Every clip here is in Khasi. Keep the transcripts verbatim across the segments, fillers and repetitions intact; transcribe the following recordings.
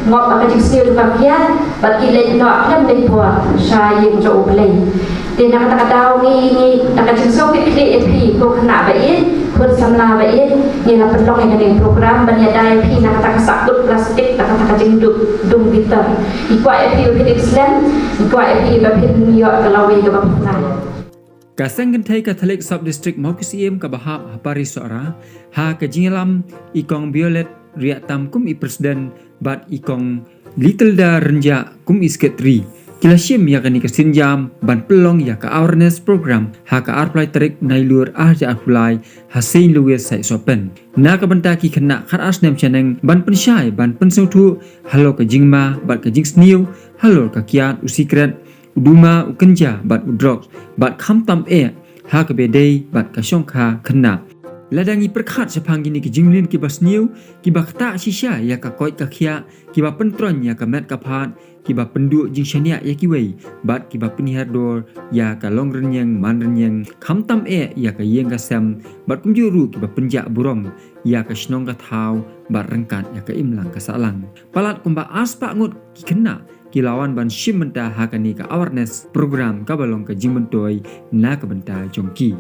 Ngop ha ka jingsniew jong ka kiad bad ki leit noh khlem dei por sha ïing jong U Blei. Te na kata ka daw ngi, ngi na ka jingsngewkit khlieh ïa phi ko khynnah ba ïeit, khun samla ba ïeit, ngi la pynlong ïa kane ka program ban ïada ïa phi na kata ka sahkut plastik, na kata ka jingduk dung bitar. Ngi kwah ïa phi ba phin ym slem, ngi kwah ïa phi ba phin ïoh ka lawei kaba phylla. Ka Seng Kynthei Katholik Sub District Mawkysyiem kaba hap ha Parish Sohra, ha ka jingïalam i Kong Violet Riahtam kum i President bad i Kong Litilda Rynjah kum i Secretary, ki la shim ïa kane ka sienjam ban pynlong ïa ka awareness program ha ka arphew lai tarik Nailur arhajar arphew lai ha Saint Louis Saitsohpen. Na ka bynta ki khynnah khatar snem shaneng ban pynshai ban pynsngewthuh halor ka jingma bad ka jingsniew halor ka kiad, u sikret, u duma, u kynja bad u drugs, bad khamtam eh ha kaba dei bad ka shongkha khynnah. Lada ngi pyrkhat shaphang kine ki jingleh kiba sniew, kiba ktah shisha ïa ka koit ka khiah, kiba pyntroiñ ïa ka met ka phad, kiba pynduh jingshaniah ïa kiwei, bad kiba pynhiar dor ïa ka long rynïeng man rynïeng, khamtam eh ïa ka ïing ka sem, bad kumjuh ruh kiba pynjah burom ïa ka shnong ka thaw, bad ryngkat ïa ka imlang ka sahlang. Palat kumba arspah ngut ki khynnah ki la wan ban shim bynta ha kane ka awareness program kaba long ka jingmyntoi na ka bynta jong ki.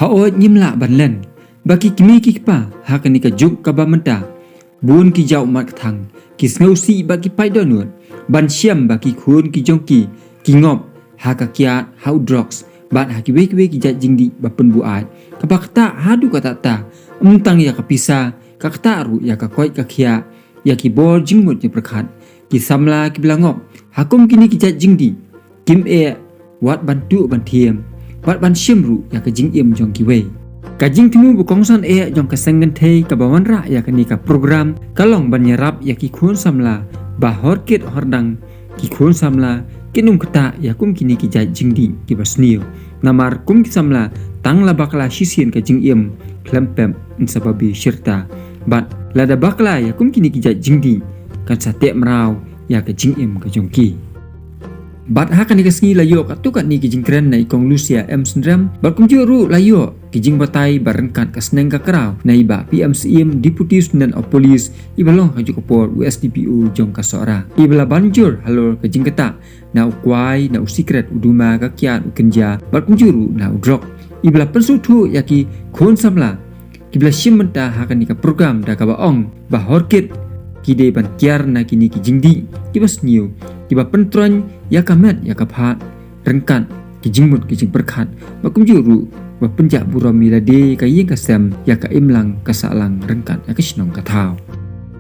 Haoid ngim lah ban len ba ki kmie ki kpa ha kane ka juk kaba mynta, bun ki jaw ummat kthang, ki sngewsih bad ki paid dohnud ban shem ba ki khun ki jong ki ki ngop ha ka kiad, ha u drugs, bad ha kiwei kiwei ki jait jingdih ba pynbuaid, kaba ktah haduh katta katta, ym tang ïa ka pisa, ka ktah ruh ïa ka koit ka khiah, ïa ki bor jingmut jingpyrkhat. Ki samla kiba la ngop ha kum kine ki jait jingdih, kim eh wat ban tuh ban thiem, wat ban shim ruh ïa ka jingim jong kiwei. Ka jingthmu ba kongsan eh jong ka Seng Kynthei kaba wanrah ïa kane ka program ka long ban ïarap ïa ki khun samla ba hor kit hor dang, ki khun samla kin ym ktah ïa kum kine ki jait jingdih kiba sniew. Namar kum ki samla tang la bakla shisien ka jingim, khlem pep yn sa babe shirta. Bad lada bakla ïa kum kine ki jait jingdih, kan sa teh mraw ïa ka jingim ka jong ki. Bad ha kane ka sngi la ïoh katto katne ki jingkren na i Kong Lucia M Synrem, bad kumjuh ruh la ïoh ki jingbatai bad ryngkat ka sneng ka kraw na i Bah P M Syiem, Deputy Superintendent of Police, iba long ha kajuh ka por u S D P O jong ka Sohra, iba la ban jur halor ka jingktah na u kwai, na u sikret, u duma, ka kiad, u kynja, bad kumjuh ruh na u drok. Iba la pynsngewthuh ïa ki khun samla kiba la shim bynta ha kane ka program da kaba ong ba hor kit ki dei ban kiar na kine ki jingdih kiba sniew, kiba pyntroiñ ïa ka met ïa ka phad, ryngkat ki jingmut ki jingpyrkhat, bad kumjuh ruh ba pynjah burom ïa lade, ka ïing ka sem, ïa ka imlang ka sahlang, ryngkat ïa ka shnong ka thaw.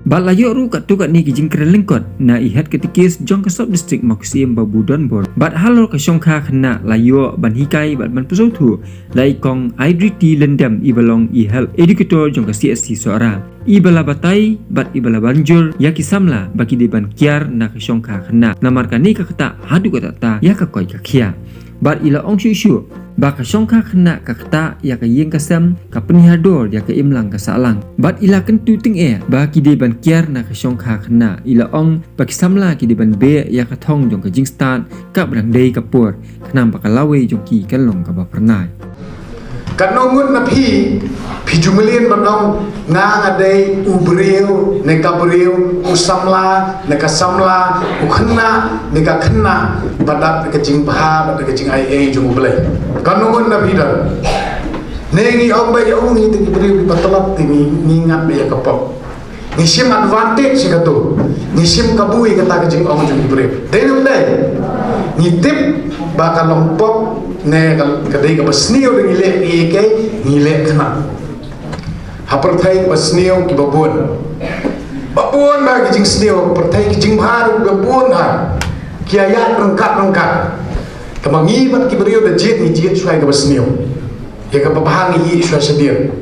Bad la ïoh ruh katto katne ki jingkren lyngkot na i Head Catechist jong ka Sub District Mawkysyiem, Bah Budon Bor. Bad halor ka shongkha khynnah la ïoh ban hikai bad ban pynsngewthuh da i Kong Idriti Lyndem, iba long i Health Educator jong ka C S C Sohra, iba la batai bad iba la ban jur ïa ki samla ba ki dei ban kiar na ka shongkha khynnah, namar kane ka ktah haduh katta katta ïa ka koit ka khiah. Bad i la ong shuh shuh ba ka shongkha khynnah ka ktah ïa ka ïing ka sem, ka pynhiar dor ïa ka imlang ka sahlang. Bad i la kyntu tyngeh ba ki dei ban kiar na ka shongkha khynnah. I la ong ba ki samla ki dei ban beh ïa ka thong jong ka jingstad kaba dang dei ka por, khnang ba ka lawei jong ki kan long kaba phyrnai. Katno ngut na phi, phi ju mlien ban ong, nga nga dei u briew ne ka briew, u samla ne ka samla, u khynnah ne ka khynnah, ba dap da ka jingbha, ba dap da ka jingaiei jong U Blei? Katno ngut na phi don? Ne ngi ong ba ïa u ngi dei ki briew kiba tlot, te ngi, ngi ngat ïa ka pop. Ngi shim advantage ïa kato. Ngi shim kabu ïa kata ka jingong jong ki briew. Dei ne ym dei? Ngi tip ba ka long pop ne ka, ka dei kaba sniew, da ngi leh ïa ka, ngi leh khnang. Ha pyrthei ba sniew kiba bun, ba bun ba ki jingsniew, ha pyrthei ki jingbha ruh ba bun ha. Ki ïaid ryngkat ryngkat. Tangba ngi bad ki briew da jied ngi jied shuwa ïa kaba sniew. Ïa kaba bha ngi ïeh shuwa shadien.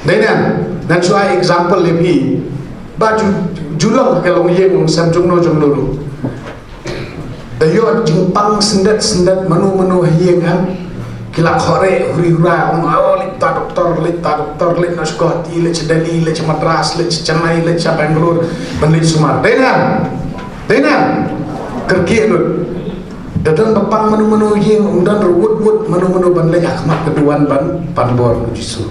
Dei ne em? Ngan shu ai example ïa phi. Ba ju, ju long ka longïing longsem jongno jongno ruh, da ïoh jingpang syndet syndet mano mano ha ïing, em? Ki la khore huri hura, ong, oh, leit ta doktor, leit ta doktor, leit noh sha Guwahati, leit sha Delhi, leit sha Madras, leit sha Chennai, leit sha Bangalore, ban leit sumar. Dei ne em? Dei ne em? Kyrkieh lut. Da don ba pang mano mano ïing, ym don ruh wut wut mano mano ban leit ha khmat ka duwan ban, ban bor u Jisu.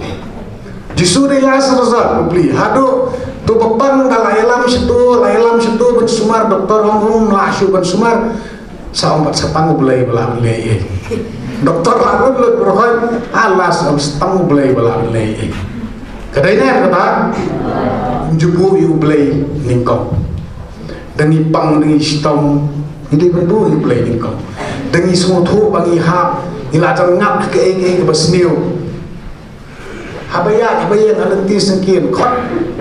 Jisu dei la syrsa u Blei. Haduh tu ba pang da la ïalam shatu, la ïalam shatu ban sumar, doktor ong um lah shuh ban sumar. Sa ong pat sa tang u Blei ba lah ban leh ei. Doktor la lut lut baroh khoit, ah, la sa ong sa tang u Blei ba lah ban leh ei. Ka dei ne kata, ngi ju buh ïa u Blei nyngkong. Da ngi pang, da ngi shitom, ngi dei ban buh ïa u Blei nyngkong. Da ngi sngewthuh ba ngi hap, ngi la jan ngap kaei kaei kaba sniew. Haba ïaid, haba ïeng ha lynti syngkien, khot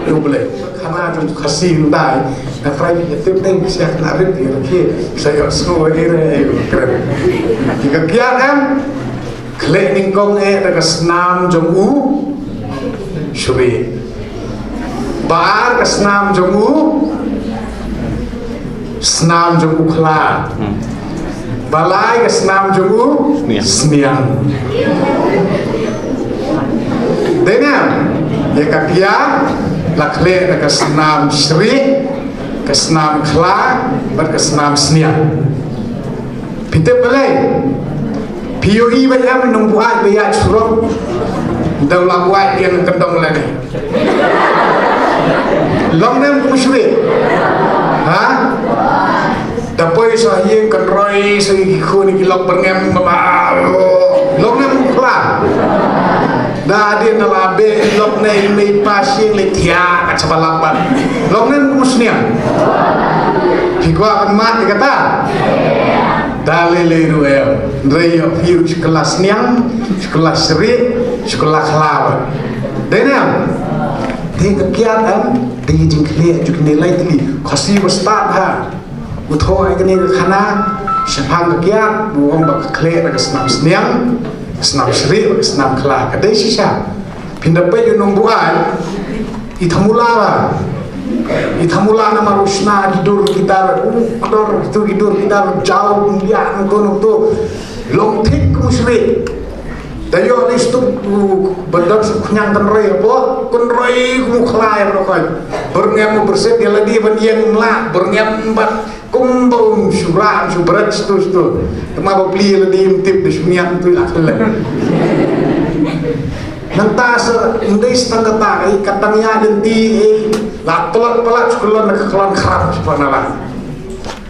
ïa u Blei. Khana jong Khasi Hyndai, nga trai ïa tip dei, sha khana rit ïa ki, sa ïohsngew ïa ki re, ïa u kren. Ki ka kiad em, khleh nyngkong eh da ka snam jong u shrieh. Ba ar ka snam jong u snam jong u khla. Hmm. Ba lai ka snam jong u sniang. Sniang. Dei ne? Ïa ka kiad la khleh da ka snam shrieh, ka snam khla, bad ka snam sniang. Phi tip balei? Phi ïohi ba ïa nongbuaid ba ïaid surok, da u la buaid ïa ka dong lane. Long ne kum u shrieh? Ha? Da poi sha ïing kan roi sha ki khun ki lok byrngem ba ba. Long ne kum u khla? Da dien da la beh lok ne i mei pa shing le thiah ka chaba lak ban. Long ne kum u sniang? Phi kwah ban mad ïa kata? Da lei lei ruh em. Hynrei ïa phi ruh shu kylla sniang, shu kylla shrieh, shu kylla khla bad. Dei ne em? Dei ka kiad em, dei jingkhleh jong kine lai tylli. Khasi ba stad ha. U thoh ïa kane ka khana shaphang ka kiad, u ong ba ka khleh da ka snam sniang, ka snam shrieh, ka snam khla. Ka dei shisha. Phin da peit ïa u nongbuaid, i thamula ba. I thamula namar u shna ki dur ki dar, u kdor tu ki dur ki dar, jaw, ïa, nangto nangto. Long thik kum u shrieh. Da ïoh lei stuk, u, ba don suk khñiang kan roi hapoh, kan roi kum u khla ïa baroh khoit. Byrngem u byrsit ïa lade ban ïeng um lah, byrngem bad kumba um shu rah, um shu bret, stu, stu. Tangba ba plie ïa lade um tip da shu ñiat tu la khlem. Nangta sa, ym dei sa tang kata, ei, ka tang ïa lynti, ei, la tlot palat shu kyllon ka kyllon khrap sha nala.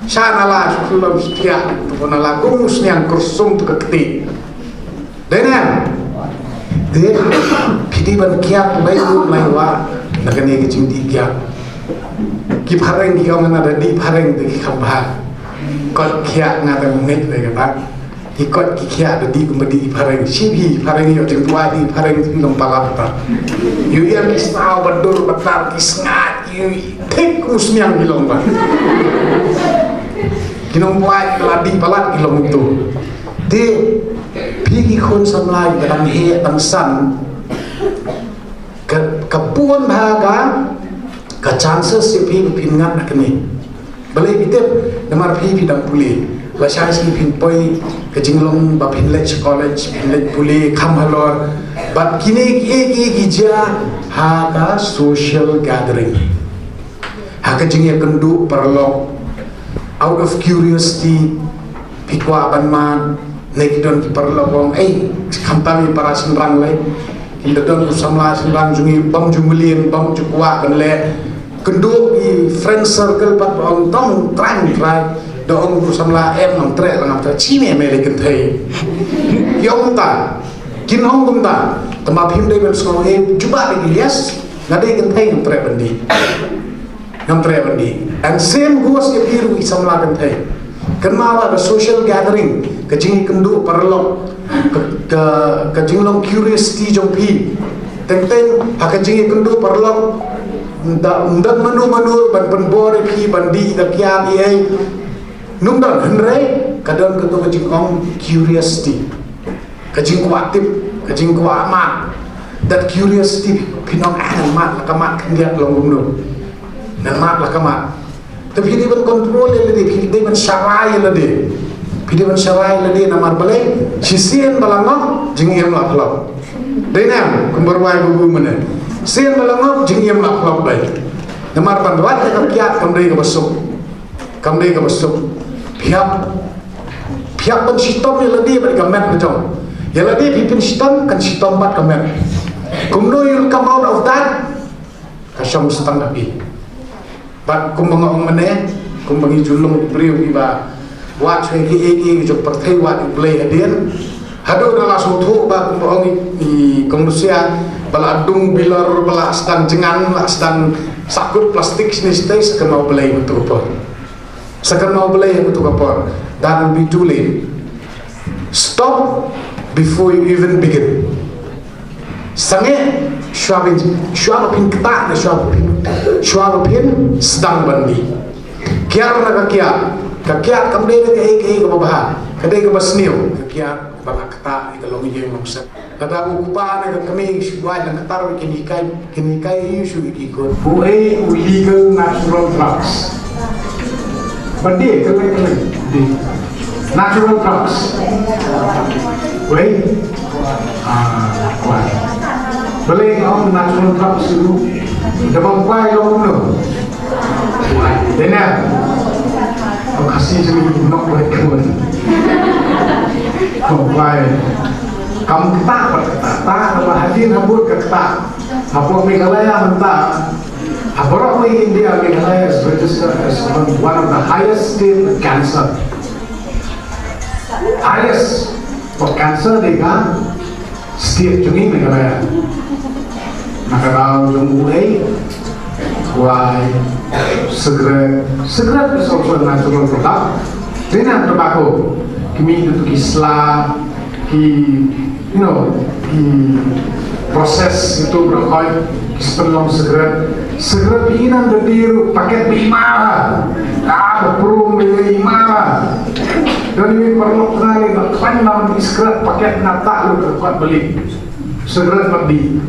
Sha nala shu kyllon sha thiah sha nala, kum u sniang kyrsum tu ka kti. Dei ne? Dei, phi dei ban kiad lai ruh lai wah na kane ka jingdih kiad. Ki phareng ki ong nga da dih phareng te ki kham bha. Kot khiah nga da ngeit lai kata. Ki kot ki khiah da dih kumba dih ki phareng. Shi phi phareng ïoh jingpua dih phareng phi long palat ta. Ïoh ïa ki saw ba dur ba tar ki sngat ki thik u sniang ki long ba. Ki nongbuaid la dih palat ki long tu. Te phi ki khun samla ba dang heh dang san, ka, ka bun bha ka, ka chances ïa phi ba phin ngat na kane. Balei phi tip? Namar phi phi dang pule. Lashai sngi phin poi ka jinglong ba phin leit sha college, phin leit pule kham halor. Bad kine kiei kiei ki jia ha ka social gathering. Ha ka jingïakynduh paralok, out of curiosity, phi kwah ban mad, ne ki don ki paralok ong, ei, khamtam i para shynrang lei. Kin da don u samla shynrang jong ngi bym ju mlien, bym ju kwah ban leh. Kynduh i friend circle pat ong tang trai trai. Da ong u samla em nang treh la ngam treh, shi ne me lei kynthei. Ki ong kumta, kin ong kumta, tangba phim dei ban sngew em, jubab ïa ki, yes. Nga dei kynthei ngam treh ban dih. Ngam treh ban dih. And same goes ïa phi ruh i samla kynthei. Kynmaw ba ka social gathering, ka jingïakynduh paralok, ka, ka, ka jinglong curiosity jong phi. Teng teng ha ka jingïakynduh paralok, da, ym don mano mano ban pynbor ïa phi ban dih da kiad ei ei. Ym don, hynrei ka don kato ka jingong curiosity. Ka jingkwah tip, ka jingkwah mad. That curiosity, phin ong, ah, ngan mad la ka mad khyndiat long kumno. Ngan mad la ka mad. Te phi dei ban control ïa lade, phi dei ban sharai ïa lade. Phi dei ban sharai ïa lade namar balei, shisien ba la ngop, jingim la phlop. Dei ne em, kumba rwai ba bu mynne. Shisien ba la ngop, jingim la phlop beit. Namar ban lait ïa ka kiad kam dei kaba suk. Kam dei kaba suk. Phi hap, phi hap ban shitom ïa lade bad ka met ka jong. Ïa lade phi pynshitom, kan shitom bad ka met. Kumno you'll come out of that? Ka shong sdang ha phi. Bad kumba nga ong mynne, kumba ngi ju long ki briew kiba wad shuh ïa kiei kiei ki jong pyrthei, wad ïa U Blei hadien. Haduh da la sngewthuh ba kumba ong i, i Kong Lucia, ba la dung bilor, ba la sdang jngan, la sdang sahkut plastik shane shatei, sa kynmaw Blei mynta ka por. Sa kynmaw Blei mynta ka por. That will be too late. Stop before you even begin. Sangeh shuwa phin, shuwa ba phin ktah ne shuwa ba phin, shuwa ba phin sdang ban dih. Kiar na ka kiad. Ka kiad kam dei na kaei kaei kaba bha. Ka dei kaba sniew. Ka kiad ba la ktah ïa ka longïing longsem. Lada u kpa ne ka kmie shu wai lang ktar, kin hikai, kin hikai ïa u shu ïa ki kot. Uei u legal natural drugs? Ba dei, ka lei, ka lei. Dei. Natural drugs. Uei? Ah, kwai. Balei nga ong natural drugs u? Da bym kwai long kumno? Kwai. Dei ne? Ong Khasi jong ngi, nok kwai kumno. Ong kwai. Kam ktah pat ktah, ktah, ba hadien habud ka ktah. Hapoh Meghalaya mynta, ha baroh India, Meghalaya is registered as one, one of the highest state with cancer. Highest for cancer dei ka state jong ngi Meghalaya. Na ka daw jong u ei, kwai, cigarette, cigarette is also a natural product. Dei na tobacco, ki mih na tu ki sla, ki, you know, ki process itu baroh khoit, ki pynlong cigarette. Cigarette i nang da dei ruh paket ba i mar. Ah, ba prum ba i mar. Don i paralok tnga ni na khlaiñ nam ki cigarette paket na ta ruh ka kot bali. Cigarette pat dei.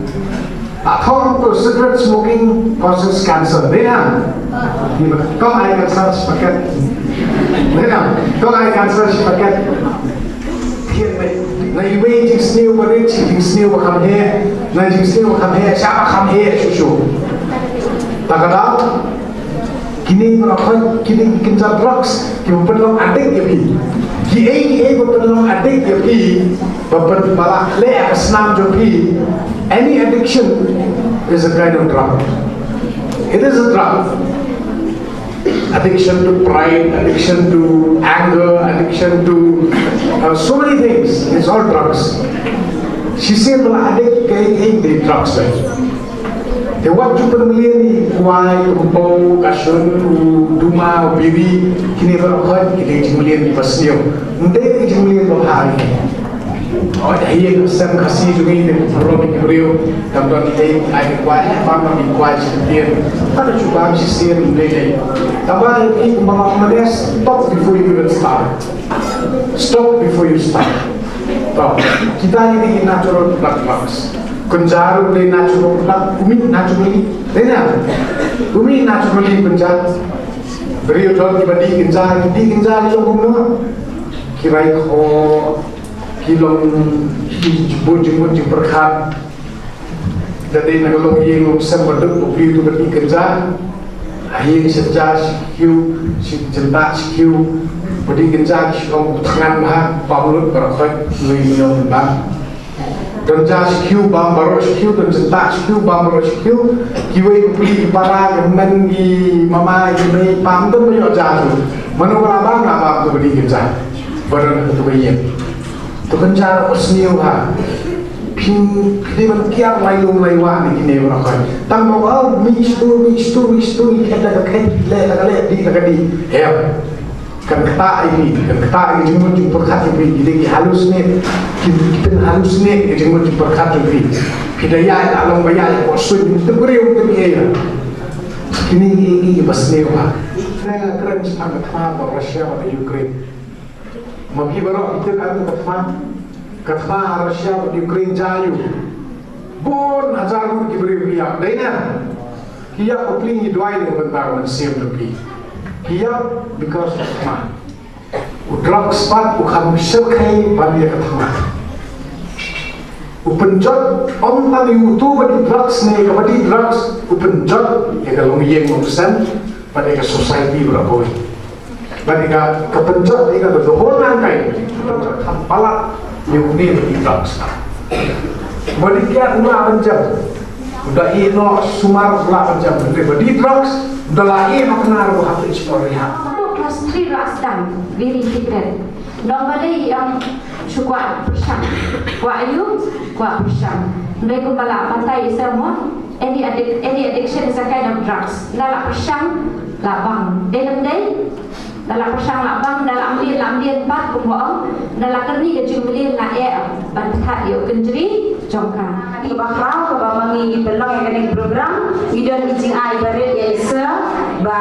Ah, thong to cigarette smoking causes cancer. Dei na? Dei na? Kong ai cancer shi paket. Dei na? Kong ai cancer shi paket. Thied mei. Na iwei jingsniew ba rit, jingsniew ba kham heh. Na jingsniew ba kham heh, sha ba kham heh shuh shuh. Ta ka daw. Kine baroh khoit, kine ki kynja drugs, ki ba pynlong addict ïa phi. Kiei kiei ba pynlong addict ïa phi, ba pyn, ba la leh ïa ka snam jong phi. Any addiction is a kind of drug. It is a drug. Addiction to pride, addiction to anger, addiction to, uh, so many things. It's all drugs. Shisien ba la addict, kiei kiei ki dei drugs leh. Te wat ju pynmlien ïa i kwai, kynthei, ka shun, u duma, u biri, kine baroh khoit ki dei jingmlien kiba sniew. Ym dei ki jingmlien ba bha. Hooid, ha ïing ha sem Khasi jong ngi, te pynroi ki briew, kam don ei ei kwai, bam bam i kwai shisien. Ka da ju bam shisien, ym dei ei. Tangba ïa i kumba ma ma des, stop before you even start. Stop before you start. To, kita ïa ki natural product drugs. Kynja ruh dei natural product, u mih naturally. Dei na? U mih naturally kynja. Briew don kiba dih kynja, dih kynja ki long kumno? Ki rai kho, ki long, ki bun jingmut jingpyrkhat. Da dei na ka longïing longsem ba duk, u briew tu ba dih kynja. Ha ïing shi ja shi kiew, shi jynta shi kiew. Ba dih kynja ki shi long thngan bha, bam lut baroh khoit, lei mñiaw bam. Don ja shi kiew bam baroh shi kiew, don jynta shi kiew bam baroh shi kiew. Kiwei ki puli ki para, ki hynmen ki mama, ki mei, pam don ba ïoh ja tu. Mano ba la bam, la bam tu ba dih kynja. Ba don tu ba ïeng. Tu kynja ruh sniew ha. Phin, phi dei ban kiar lai lum lai wah na kine baroh khoit. Tang ba, oh, mih stur, mih stur, mih stur, ngi khet da ka khet, leh da ka leh, dih da ka dih. Em. Kan ktah ïa phi, kan ktah ïa ka jingmut jingpyrkhat jong phi, ki dei ki hallucinate, ki, ki pyn hallucinate ïa ka jingmut jingpyrkhat jong phi. Phi da ïaid la long ba ïaid hapoh suiñ, ym tip briew, ym tip ei ei. Kine ki, ki, kiba sniew ha. Nga kren shaphang ka thma ba Russia bad Ukraine. Ma phi baroh phi tip em ka thma, ka thma Russia bad Ukraine jia aiu. Bun hajar ngut ki briew ki ïap, dei na? Ki ïap, u plie, ngi duwai na ka bynta ka mynsiem jong phi. Ki ïap because of thma. U drugs pat u kham shyrkhei ban ïa ka thma. U pynjot, ym tang ïa uto ba dih drugs ne kaba dih drugs, u pynjot ïa ka longïing longsem bad ïa ka society baroh kawei. Bad ïa ka, ka pynjot ïa ka, the whole mankind. Ka pynjot kham palat ïa une ba dih drugs. Ba dei kiad u lah ban jam. U da ïeh noh sumar u lah ban jam. Hynrei ba dei drugs, u da la ïeh noh kane ruh hap ïa explore rehab. Haduh klas three la sdang, very difficult. Nong ba dei ïa shu kwah pyrshang. Kwah aïu, kwah pyrshang. Hynrei kumba la batai ïa sa mo, any addic-, any addiction is a kind of drugs. Nda la pyrshang, la bang. Dei lem dei? Nda la pyrshang la bang, nda la mlien, la mlien pat, kumba ong, nda la kyrni ka jingmlien la eh ban pynthait ïa u kynjri jong ka. Kaba khraw, kaba ma ngi ngi pynlong ïa kane ka program, ngi don ki jingai barit ïa i Sir, ba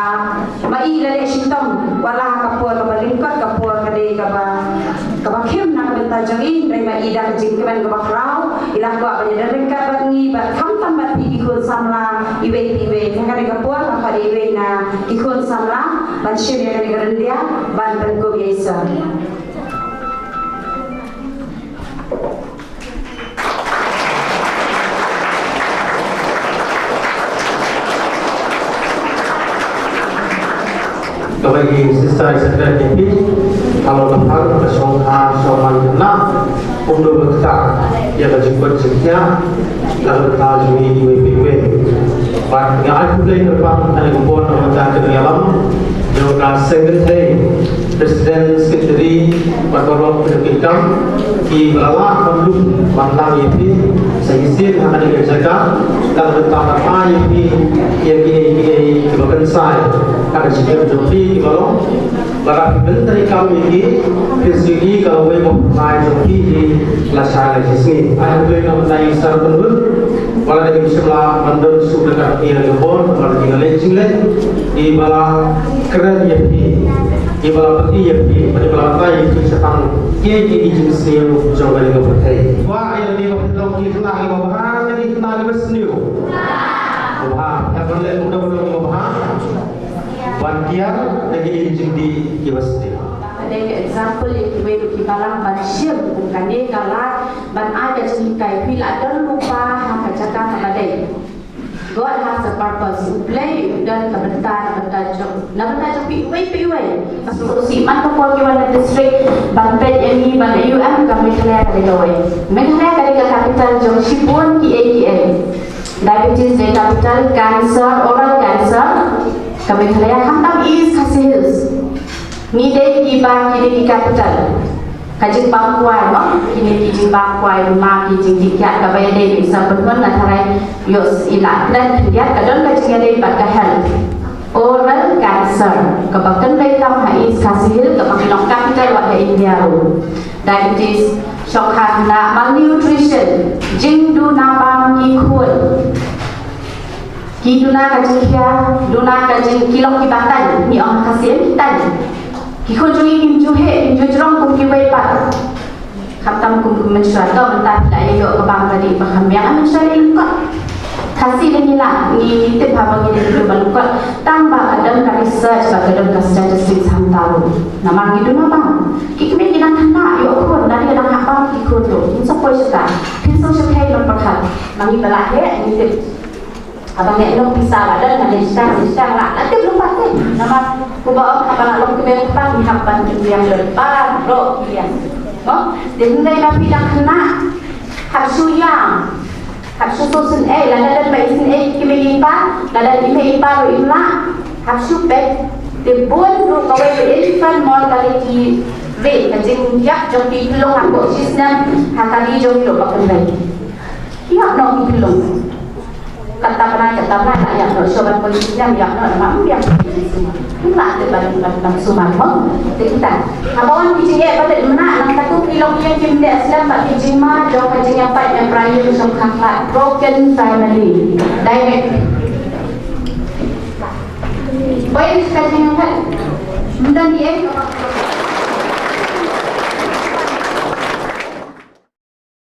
ma i la leh shitom, wat la ha ka por kaba lyngkot, ka por ka dei kaba, kaba khim na ka bynta jong i, hynrei ma i da ka jingkmen kaba khraw, i la kwah ban ïadon ryngkat bad ngi, bad khamtam bad phi ki khun samla, iwei pa iwei, ha kane ka por, ha kane iwei na ki khun samla, ban shim ïa kane ka ryndia, ban pynkup ïa i Sir. Kaba ïa ki sister secretary, halor ka phang ka shongkha shongman khynnah, um dei ba kata ïa ka jingkut jingkhiah, la ka bynta jong ngi iwei pa iwei. Bad nga ai khublei kyrpang ha kane ka por na ka bynta ka jingïalam jong ka secretary, president, secretary, bad baroh ki kam kiba la lah ban lum ban lang ïa phi sa shisien ha kane ka jaka, la ka bynta ban ai ïa phi ïa kiei kiei kiba kynsai ha ka jingim jong phi kiba long. Lada phi pyntreikam ïa ki, phin sngewthuh ïa ka lawei ba u phyrnai jong phi hi lashai lashisngi. Ai khublei na u Myntri Sir Tyrbull, ba lada kim shym la ban don shuh da ka phi ïa ka bor, ba lada ki la leit jingleit, ki ba la kren ïa phi, ki ba la pyni ïa phi, ba ki ba la batai ïa phi shaphang kiei kiei ki jingsniew jong kane ka pyrthei. Ba ïa lade ba phin long ki khynnah kiba bha, ki khynnah kiba sniew. Ba bha, ïa ban leh kumno ba long kiba bha. Ban kiar da ki jingdih kiba sdang. Ka dei ka example ïa kiwei ruh ki balang ban shim kum kane ka lad ban ai ka jinghikai phi la don lypa ha ka jaka kaba dei. God has a purpose. U Blei u don ka bynta, ka bynta jong, na bynta jong phi iwei pa iwei. Ka sngewsih man ka por ki wan na district ban peit ïa ngi ban ïa u em ka Meghalaya ka dei kawei. Meghalaya ka dei ka capital jong shibun kiei kiei. Diabetes dei capital, cancer, oral cancer. Ka Meghalaya khamtam East Khasi Hills. Ngi dei kiba ki dei ki capital. Ka jingbam kwai mo, kine ki jingbam kwai, ma ki jingdih kiad kaba ïadei bad sa pynhun na tharai ïoh i la kren khyndiat ka don ka jingïadei bad ka health. Oral cancer, kaba kynbeit tam ha East Khasi Hills, kaba ki long capital wat ha India ruh. Diabetes, shongkha khynnah, malnutrition, jingduna bam ki khun. Ki duna ka jingkhia, duna ka jing, ki long kiba tang, ngi ong ha Khasi em ki tang. Ki khun jong ngi kim ju heh, kim ju jrong kum kiwei pat. Khamtam kum, kum mynshuwa, to mynta phi la ïoh ka bam ka dih ba kham biang, mynshuwa dei lyngkot. Khasi dei ngi lah, ngi tip haba ngi dei ba lyngkot. Tang ba ka don ka research, ba ka don ka statistics hangta ruh. Namar ngi duna bam. Ki kmie ki nang khynnah, ïoh khun, lada nang hap bam ki khun ruh. Ngin sa poi shuh ta. Phin sa shu khei nongpyrkhat. Ma ngi ba la heh, ngi tip. Haba ngin long pisa la don, ngan leit sha, leit sha la, la tip lypa te. Namar kumba ong haba la long kmie lypa ngi hap ban pynbiang lypa, baroh ki liang. Mo, te hynrei ba phi dang khynnah, hap shu ïam, hap shu sngewsynei, lada don ba isynei ïa i mei i pa, lada i mei i pa ruh im lah, hap shu peit. Te bun ruh kawei ka infant mortality rate, ka jingïap jong ki khyllung hapoh shisnem, ha kali jong ki ruh ba kynrei. Ïap noh ki khyllung. Kata bnai, kata bnai la ïap noh, shuwa ban poi shisnem ïap noh, namar ym biang. Ym lah te ban, ban, ban sumar mo. Te kita. Haba wan ki jingeh ba te mynta nangta ku ki long ïing kim leh slem bad ki jingma jong ka jingïapait ne prayer jong ka khlad, broken family. Direct. Poi ka jingïapait. Ym don ïing.